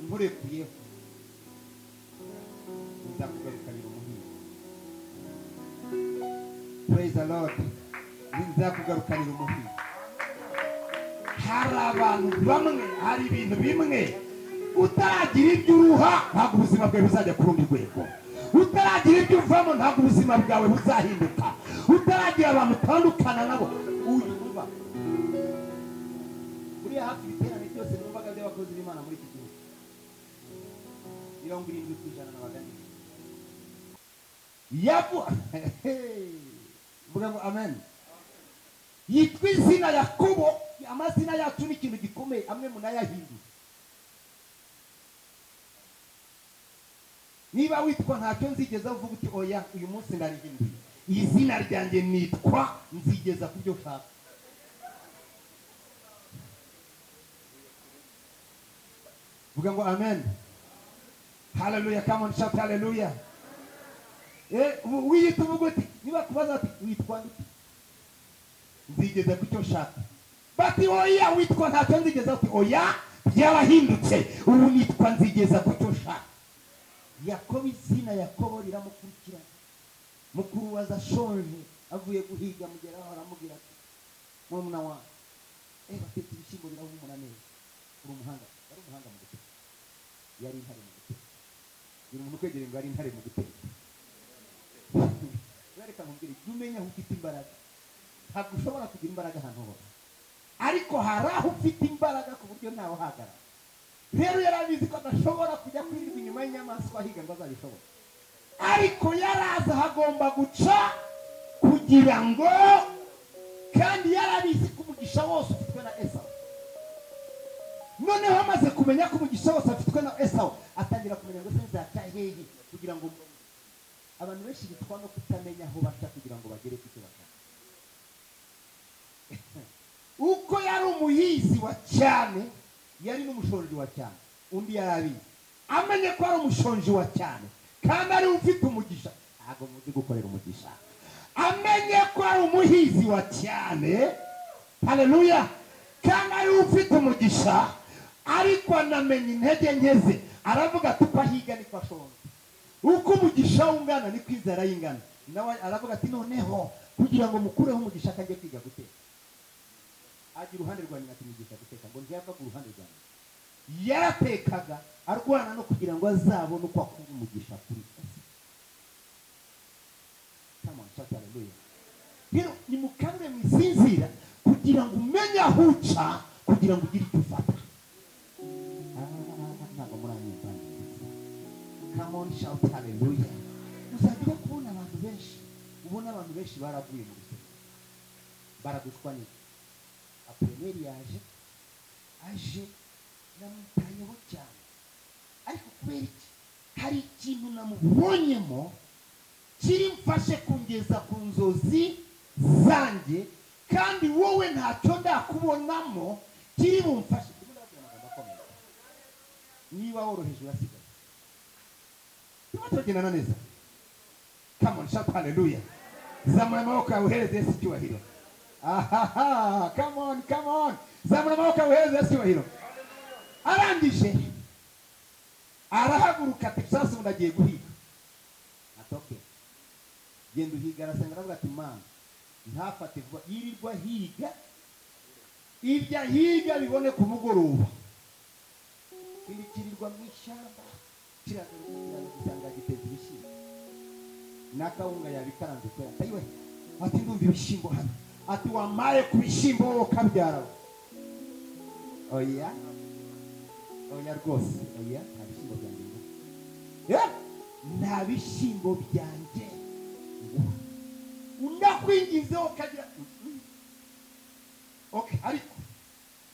nkurekuyeho, nzakugarukanira umuhigo. Praise the Lord! Nzakugarukanira umuhigo. Hari abantu bamwe, hari ibintu bimwe. Utaragira ibyo uruha, ntabwo ubuzima bwawe buzajya ku rundi rwego. Utaragira ibyo uvamo, ntabwo ubuzima bwawe buzahinduka. Utaragira abantu utandukana nabo. Uyu uba buriya hafi ibiterane byose numvaga by'abakozi b'Imana muri iki gihugu, 70% n'abaganira yavu vuga ngo amen. Yitwa izina Yakobo. Amazina yacu ni ikintu gikomeye, amwe munayahindura. Niba witwa ntacyo nzigeza, uvuga uti: "Oya, uyu munsi ndarihinduye. Izina ryanjye nitwa nzigeza ku byo nshaka." Vuga ngo amen. Haleluya! Come on, shout haleluya! Wiyita uvuga uti, niba kubaza ati: "Witwa nde?" "Nzigeza ku cyo nshaka." Bati: "Oya, witwa ntacyo nzigeza." Uti: "Oya, byarahindutse, ubu nitwa nzigeza ku cyo nshaka." Yakobo, izina Yakobo riramukurikirana. Mukuru waza ashonje avuye guhiga, mugeraho aramubwira ati: "Murumuna wanjye, batetse ibishyimbo birahumura neza, uri umuhanga." Yari umuhanga mu guteka, yari intare mu guteka. Buri muntu ukwegereye ngo: "Yari intare mu guteka." Reka nkubwire, jya umenya aho ufite imbaraga. Ntabwo ushobora kugira imbaraga ahantu hose, ariko hari aho ufite imbaraga ku buryo ntawe uhagarara. Rero yari abizi ko adashobora kujya kwirirwa inyuma y'inyamaswa ahiga ngo azabishobore, ariko yari azi aho agomba guca kugira ngo, kandi yari abizi ko umugisha wose ufitwe na Esawu. Noneho amaze kumenya ko umugisha wose afitwe na Esawu, atangira kumenya ngo: "Se nzaca hehe kugira ngo?" Abantu benshi bitwa no kutamenya aho baca kugira ngo bagere ku icyo bashaka. Uko yari umuhizi wa cyane, yari n'umushonji wa cyane. Undi yari abizi, amenye ko ari umushonji wa cyane kandi ariwe ufite umugisha. Ntabwo muzi gukorera umugisha. Amenye ko ari umuhizi wa cyane, haleluya, kandi ariwe ufite umugisha, ariko anamenya intege nke ze. Aravuga ati: "Uko ahiga niko ashonje, uko umugisha we ungana niko inzara ye ingana." Nawe aravuga ati: "Noneho kugira ngo mukureho umugisha, akajya kwiga guteka." Ajya iruhande rwa nyina, ati: "Guteka." Ngo ntiyavaga uruhande rwa nyina, yaratekaga, arwana no kugira ngo azabone uko akura umugisha kuri ese. Come on, shout hallelujah! Rero nimukangure mwisinzira kugira ngo umenye aho uca kugira ngo ugire icyo ufata. Ah, ntabwo muranyumva neza. Come on, shout hallelujah! Uzajya ujya kubona abantu benshi, ubona abantu benshi baraguye mu rusengero. Baragushwa n'iki? Apolineri yaje, aje namwitayeho cyane, ariko kubera iki? Hari ikintu namubonyemo kiri mfashe kungeza ku nzozi zanjye, kandi wowe ntacyo ndakubonamo kiri bumfashe. Ndimo ndababwira amagambo akomeye. Niba woroheje, urasigaye. Turimo turagendana neza? Come on, shout hallelujah! Zamura amaboko yawe uhereze Yesu icyubahiro. Ahaha, come on, come on! Zamura amaboko yawe uhereze Yesu icyubahiro. Arangije arahaguruka ati: "Sasa ubu ndagiye guhiga." Ati: "Okay, genda uhiga." Arasenga, aravuga ati: "Mana, ntafate vuba." Yirirwa ahiga, ibyo ahiga bibone ku mugoroba. Ikindi kirirwa mu ishyamba, kiragaruka, kiraza gisanga giteza ibishyimbo n'akawunga, yabikaranze kwera. Ati: "We," ati, "ndumva ibishyimbo hano." Ati: "Wamaye ku bishyimbo wowe ukabyara." "Oya, oya rwose, oya, nta bishyimbo byanjye nguha. Nta bishyimbo byanjye nguha. Unakwingizeho ukagira." "Okay, ariko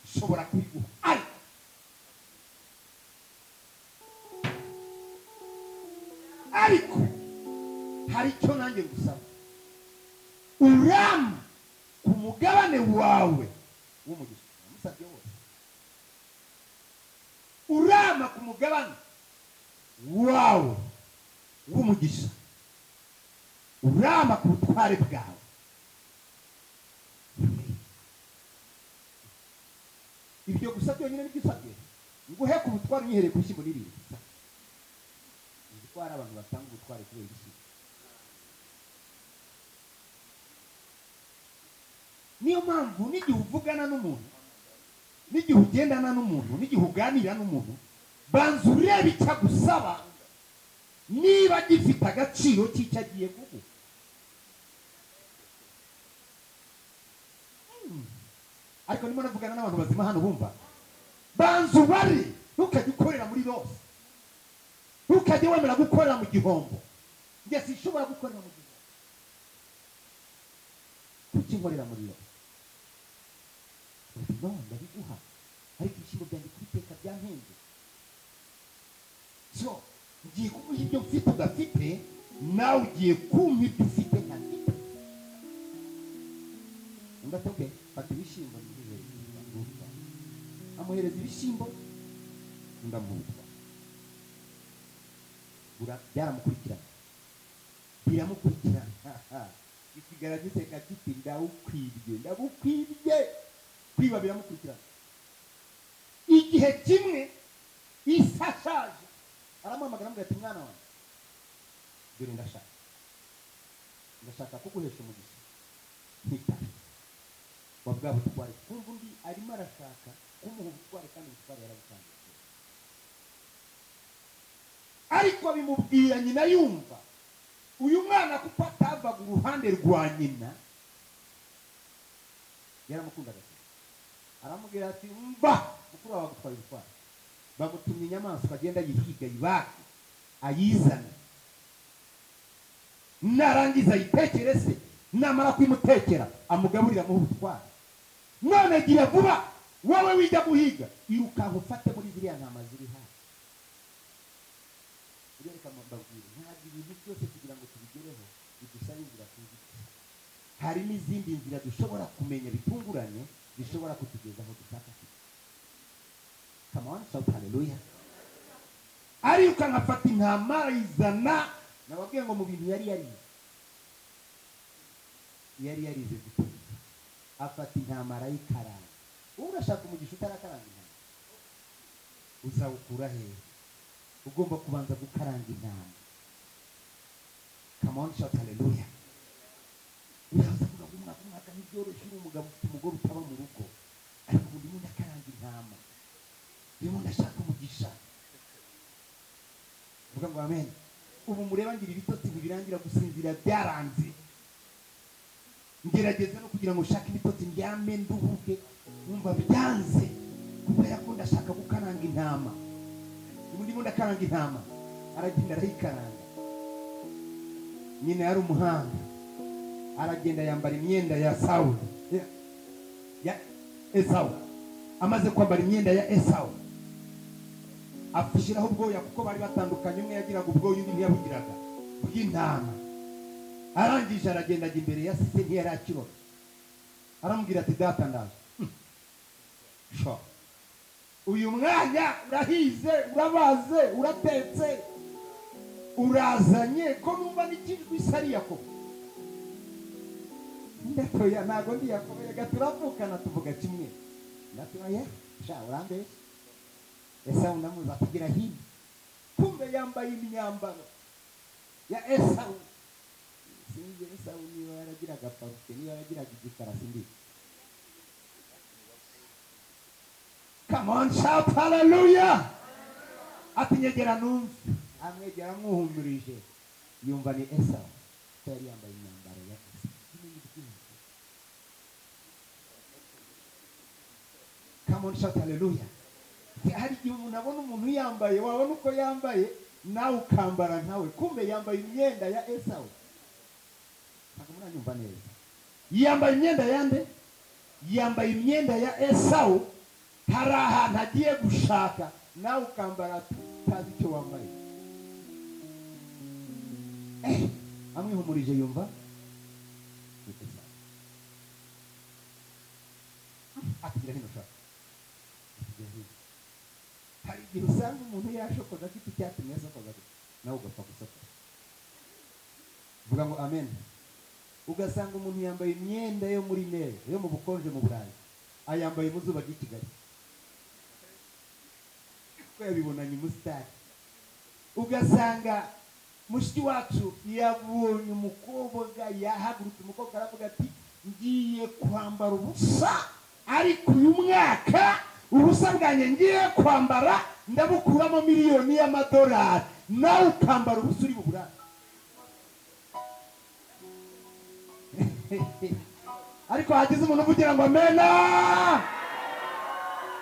nshobora kubiguha, ariko hari icyo nanjye ngusaba: urampa ku mugabane wawe w'umugisha." Namusabye wose. "Urampa ku mugabane wawe w'umugisha, urampa ku butware bwawe." Ibyo gusa byonyine nibyo usabye, nguhe ku butware unyihereye ku bishyimbo n'ibindi? Uzi ko hari abantu batanga ubutware kubera ibishyimbo? Niyo mpamvu n'igihe uvugana n'umuntu, n'igihe ugendana n'umuntu, n'igihe uganira n'umuntu, Banza urebe icyo agusaba niba gifite agaciro cy'icyo agiye kuguha. Ariko ndimo navugana n'abantu bazima hano bumva. Banza ubare, ntukajye ukorera muri loss, ntukajye wemera gukorera mu gihombo. Njye sinshobora gukorera mu gihombo. Kuki nkorera muri loss? Uti no, ndabiguha, ariko ibishyimbo byanjye kubiteka byanhenze, so ngiye kuguha ibyo mfite udafite, nawe ugiye kumpa ibyo ufite ntafite. Undi ati okay, fata ibishyimbo ndabiguha. Amuhereza ibishyimbo, undi amuha. Byaramukurikirana, biramukurikirana, gisigara giseka kiti ndawukwibye, ndabukwibye. Kwiba biramukurikirana. Igihe kimwe isi ashaje aramuhamagara, aramubwira ati mwana wanjye, dore ndashaka kuguhesha umugisha ntitabe wa bwa butware. Kumva undi arimo arashaka kumuha ubutware, kandi ubutware yarabutangiye, ariko bimubwira nyina yumva uyu mwana kuko atavaga uruhande rwa nyina, yaramukundaga cyane. Aramubwira ati mva mukuru wawe agutwaye ubutware, bamutumye inyamaswa agenda ayihiga, ayibage, ayizane, narangiza ayitekere se, namara kuyimutekera amugaburira, amuha ubutware. None gira vuba, wowe wijya guhiga, irukanka ufate muri ziriya ntama ziri hafi. Reka mbabwire, ntabwo ibintu byose kugira ngo tubigereho bidusaba inzira tuzi. Hari n'izindi nzira dushobora kumenya bitunguranye zishobora kutugeza aho dushaka kujya. Come on, shout hallelujah. Ariruka nkafata intama arayizana. Nababwiye ngo mu bintu yari yarize, yari yarize guteka. Afata intama arayikaranga. Wowe urashaka umugisha utarakaranga intama, uzawukura hehe? Ugomba kubanza gukaranga intama. Come on, shout hallelujah. Uraza kuvuga ngo umwaka umwaka ntibyoroshye, uri umugabo ufite umugore utaba mu rugo, ariko ubu ndimo ndakaranga intama, ndimo ndashaka umugisha. Vuga ngo amen. Ubu mureba ngira ibitotsi ntibirangira, gusinzira byaranze, ngerageza no kugira ngo nshake ibitotsi ndyame nduhuke, nkumva byanze, kubera ko ndashaka gukaranga intama. Ubu ndimo ndakaranga intama. Aragenda arayikaranga. Nyina yari umuhanga, aragenda yambara imyenda ya Sawuli, ya Esawu. Amaze kwambara imyenda ya Esawu, afishiraho ubwoya, kuko bari batandukanye, umwe yagiraga ubwoya undi ntiyabugiraga, bw'intama. Arangije aragenda ajya imbere ya se, ntiyari akirora. Aramubwira ati data ndaje. Sho, uyu mwanya urahize, urabaze, uratetse, urazanye ko numva n'ikijwi isa ari Yakobo. Ndatoya, ntago ndi Yakobo, reka turavukana tuvuga kimwe. Ndatoya, sha urambeshya. Esawu ndamuzi, atugira hino. Kumbe yambaye imyambaro ya Esawu. Sinzi Esawu niba yaragiraga parufe, niba yaragiraga igikara, simbizi. Come on, shout hallelujah. Ati nyegera numve. Amwegera amwuhumirije, yumva ni Esawu, ko yari yambaye imyambaro ya Esawu. Come on, shout hallelujah. Hari igihe umuntu abona umuntu yambaye, wabona uko yambaye nawe ukambara nkawe, kumbe yambaye imyenda ya Esawu. Ntabwo muranyumva neza. Yambaye imyenda yande? Yambaye imyenda ya Esawu. Hari ahantu agiye gushaka, nawe ukambara utazi icyo wambaye. Amwihumurije yumva ni Esawu. Atugira hino shaka. Atugira hino. Hari igihe usanga umuntu yashokoza afite icyatumye asokoza, nawe ugapfa gusokoza. Vuga ngo amen. Ugasanga umuntu yambaye imyenda yo muri nere, yo mu bukonje mu Burayi, ayambaye mu zuba ry'i Kigali, kuko yabibonanye umusitari. Ugasanga mushiki wacu yabonye umukobwa, yahagurutse umukobwa aravuga ati ngiye kwambara ubusa, ariko uyu mwaka ubusa bwanjye ngiye kwambara Ndabukuramo miliyoni y'amadolari, nawe ukambara ubusa uri buburare. Ariko hagize umuntu uvugira ngo amena,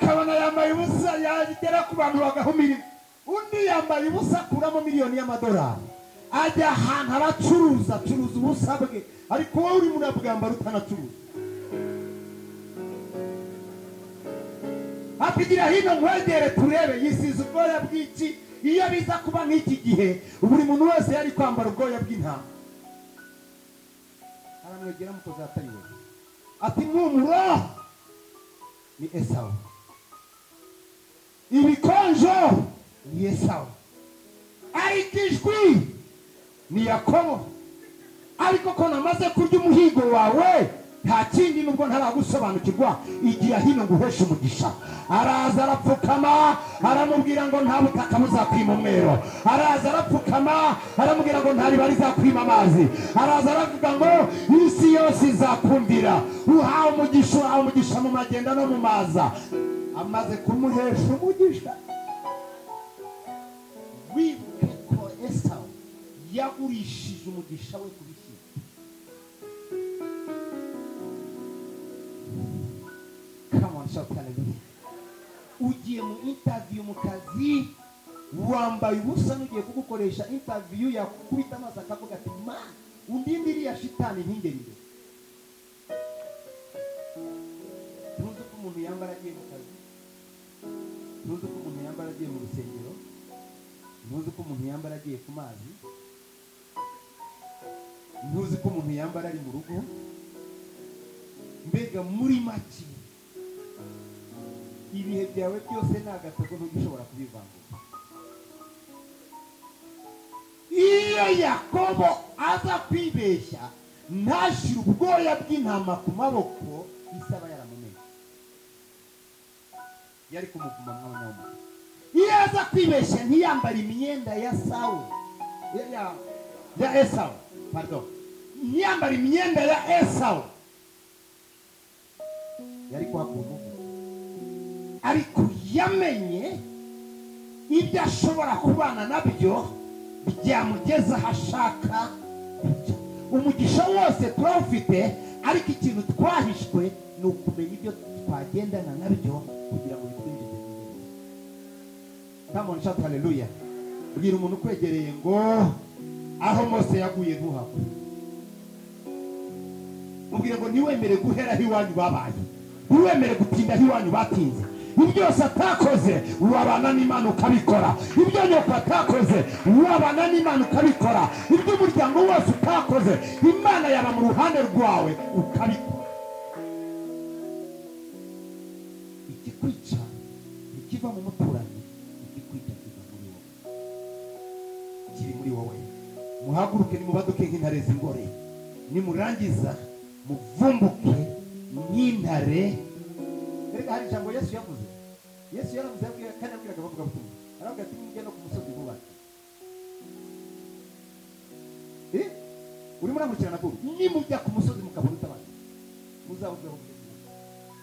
kabona yambaye ubusa yagera ku bantu bagahumirira. Undi yambaye ubusa akuramo miliyoni y'amadolari, ajya ahantu aracuruza, acuruza ubusa bwe, ariko wowe urimo urabwambara utanacuruza. Atigira hino nkwegere turebe, yisize ubwoya bw'iki? Iyo biza kuba nk'iki gihe, buri muntu wese yari kwambara ubwoya bw'intama. Aramwegera mukozi atariwe, ati mpumuro ni Esawu, ibikonjo ni Esawu, ariko ijwi ni Yakobo. Ariko ko namaze kurya umuhigo wawe, nta kindi nubwo ntaragusobanukirwa, igira hino nguheshe umugisha. Araza arapfukama, aramubwira ngo nta butaka buzakwima umwero. Araza arapfukama, aramubwira ngo nta riba rizakwima amazi. Araza aravuga ngo isi yose izakumvira, uhawe umugisha, uhawe umugisha mu magenda no mu maza. Amaze kumuhesha umugisha, wibuke ko Esawu yagurishije umugisha we ku bishyimbo. Come on, shout hallelujah. Ugiye mu interview mu kazi, wambaye ubusa, n'ugiye kugukoresha interview yakubita amaso akavuga ati ma undinde iriya shitani ntingere imbere. Ntuzi uko umuntu yambara agiye mu kazi, ntuzi uko umuntu yambara agiye mu rusengero, ntuzi uko umuntu yambara agiye ku mazi, ntuzi ko umuntu yambara ari mu rugo. Mbega muri make ibihe byawe byose ni agatogo, ntugishobora kubivangura. Iyo Yakobo aza kwibeshya ntashyire ubwoya bw'intama ku maboko, isaba yaramumenye, yari kumuvuma mwanya w'umuntu. Iyo aza kwibeshya ntiyambare imyenda ya Sawu, ya Esawu, pardon, ntiyambare imyenda ya Esawu, yari kuhakura umuvumo. Ariko yamenye ibyo ashobora kubana nabyo byamugeza aho ashaka kujya. Umugisha wose turawufite, ariko ikintu twahishwe ni ukumenya ibyo twagendana nabyo kugira ngo bitwinjize mu ijuru. Come on, shout hallelujah. Bwira umuntu ukwegereye ngo aho Mose yaguye ntuhagwe. Mubwire ngo ntiwemere guhera aho iwanyu babaye, ntiwemere gutinda aho iwanyu batinze. Ibyo byose atakoze wabana n'Imana ukabikora, ibyo nyoko atakoze wabana n'Imana ukabikora, ibyo umuryango wose utakoze Imana yaba mu ruhande rwawe ukabikora. Ikikwica ntikiva mu muturanyi, ikikwica kiva muri wowe, kiri muri wowe. Muhaguruke nimubaduke nk'intare z'ingore, nimurangiza muvumbuke nk'intare. Erega hari ijambo Yesu yavuze. Yesu yaravuze, yabwiye kandi yabwiraga abavugabutumwa, aravuga ati nimujya no ku musozi bubatse. Urimo uramurikirana buru, nimujya ku musozi mukabona utabanje, muzawuveho mujye ku wundi.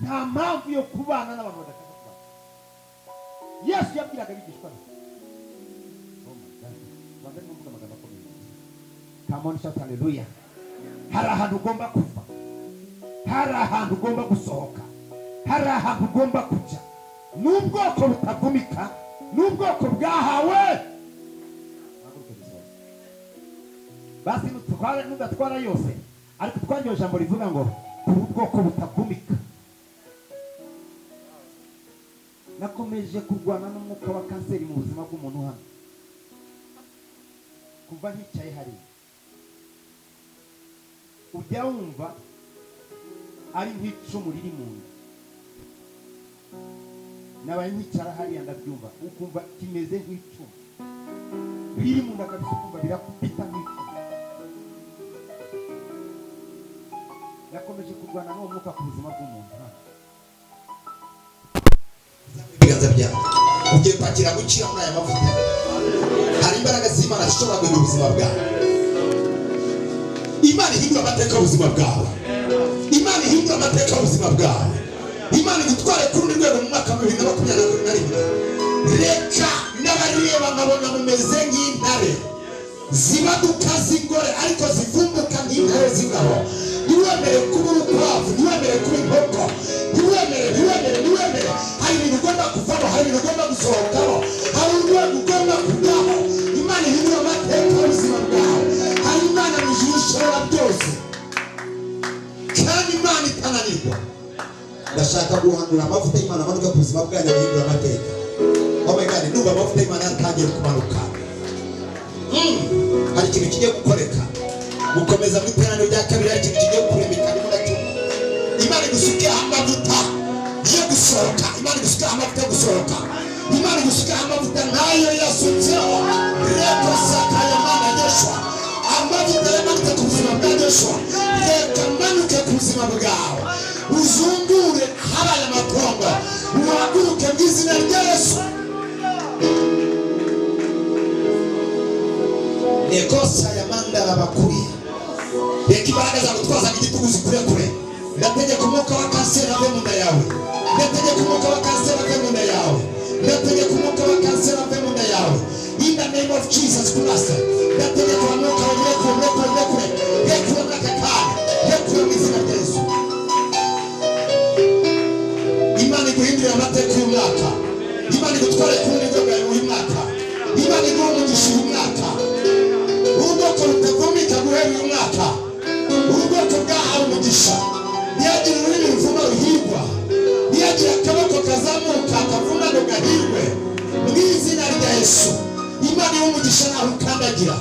Nta mpamvu yo kubana n'abantu badashaka kubana. Yesu yabwiraga abigishwa be. Oh my God. Rwanda arimo mvuga amagambo akomeye. Come on, shout hallelujah. Hari ahantu ugomba kuva, hari ahantu ugomba gusohoka, hari ahantu ugomba kujya. N'ubwoko butavumika, n'ubwoko bwahawe. Basi nudatwara yose, ariko twaryo jambo rivuga ngo turi ubwoko butavumika. Nakomeje kurwana n'umwuka wa kanseri mu buzima bw'umuntu hano kuva nkicaye hariya. Ujya wumva ari nk'icumu riri mu nda, nabaye nkicara hariya ndabyumva, ukumva kimeze nk'icumu riri mu nda kabisa, ukumva birakubita nk'icumu. Nakomeje kurwana n'uwo mwuka ku buzima bw'umuntu hano. Ibiganza byawe ugiye kwakira gukira muri aya mavuta. Hari imbaraga z'Imana zishobora guhindura ubuzima bwawe. Imana ihindura amateka y'ubuzima bwawe. Imana ihindura amateka y'ubuzima bwawe. Imana igutware ku rundi rwego mu mwaka wa 2021. Reka n'abareba nkabona mumeze nk'intare zibaduka z'ingore, ariko zivumbuka nk'intare z'ingabo. Ntiwemere kuba urukwavu, ntiwemere kuba inkoko, ntiwemere, ntiwemere, ntiwemere. Hari ibintu ugomba kuvamo, hari ibintu ugomba gusohokamo, hari urwego ugomba kujyaho. Imana ihindura amateka y'ubuzima bwawe. Hari Imana mu ijuru ishobora byose, kandi Imana itananirwa. Ndashaka guhanura amavuta y'Imana amanuka ku buzima bwanyu, ahindura amateka. Oh my God, ndumva amavuta y'Imana yatangiye kumanuka. Hari ikintu kigiye gukoreka. Gukomeza mu iteraniro rya kabiri, hari ikintu kigiye kuremeka. Ndimo ndacyumva. Imana igusukeho amavuta yo gusohoka, Imana igusukeho amavuta yo gusohoka, Imana igusukeho amavuta nkayo yasutseho reko sakayamana Joshua. Amavuta yamanutse ku buzima bwa Joshua, reka manuke ku buzima bwawe, uzungure habaye amatongo, uhaguruke mu izina rya Yesu. Nekosa ya mandara bakuriye, reka imbaraga zagutwazaga igitugu zikurekure. Ndategeka umwuka wa kanseri ave mu nda yawe. Ndategeka umwuka wa kanseri ave mu nda yawe. Ndategeka umwuka wa kanseri ave mu nda yawe, in the name of Jesus Christ. Ndategeka uwo mwuka, murekure, murekure, murekure, rekure muri aka kanya, rekure mu izina rya Yesu. Imana iguhindurire amateka uyu mwaka. Imana igutware ku rundi rwego uyu mwaka. Imana iguhe umugisha uyu mwaka. Ubwoko butavumika guhera uyu mwaka, ubwoko bwahawe umugisha. Ntiyagire ururimi ruvuma ruhigwa, ntiyagire akaboko kazamuka kavuma ngo gahirwe, mu izina rya Yesu. Imana iha umugisha naho ukandagira,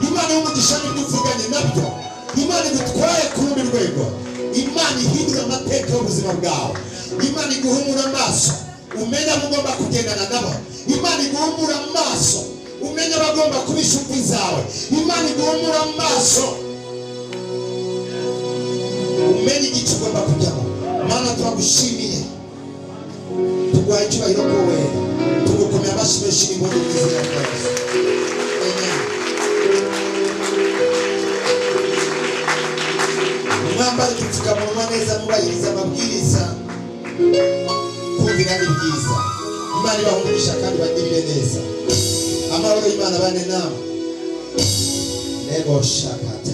Imana iha umugisha n'ibyo uvuganye nabyo. Imana igutware ku rundi rwego. Imana ihindura amateka y'ubuzima bwawe. Imana iguhumura amaso, umenye abo ugomba kugendana nabo. Imana iguhumura amaso, umenye abagomba kuba inshuti zawe. Imana iguhumura amaso, umenye igice ugomba kujyamo. Mana, turagushimiye, tuguhaye icyubahiro ko wera, tugukomera amashyi menshi n'impundu mu izina rya Yesu. Amen. Mwambare udupfukamunwa neza, mubahiriza amabwiriza. Kumvira ni byiza. Imana ibahe umugisha kandi bagirire neza. Amahoro y'Imana bane namwe. Nego shakata.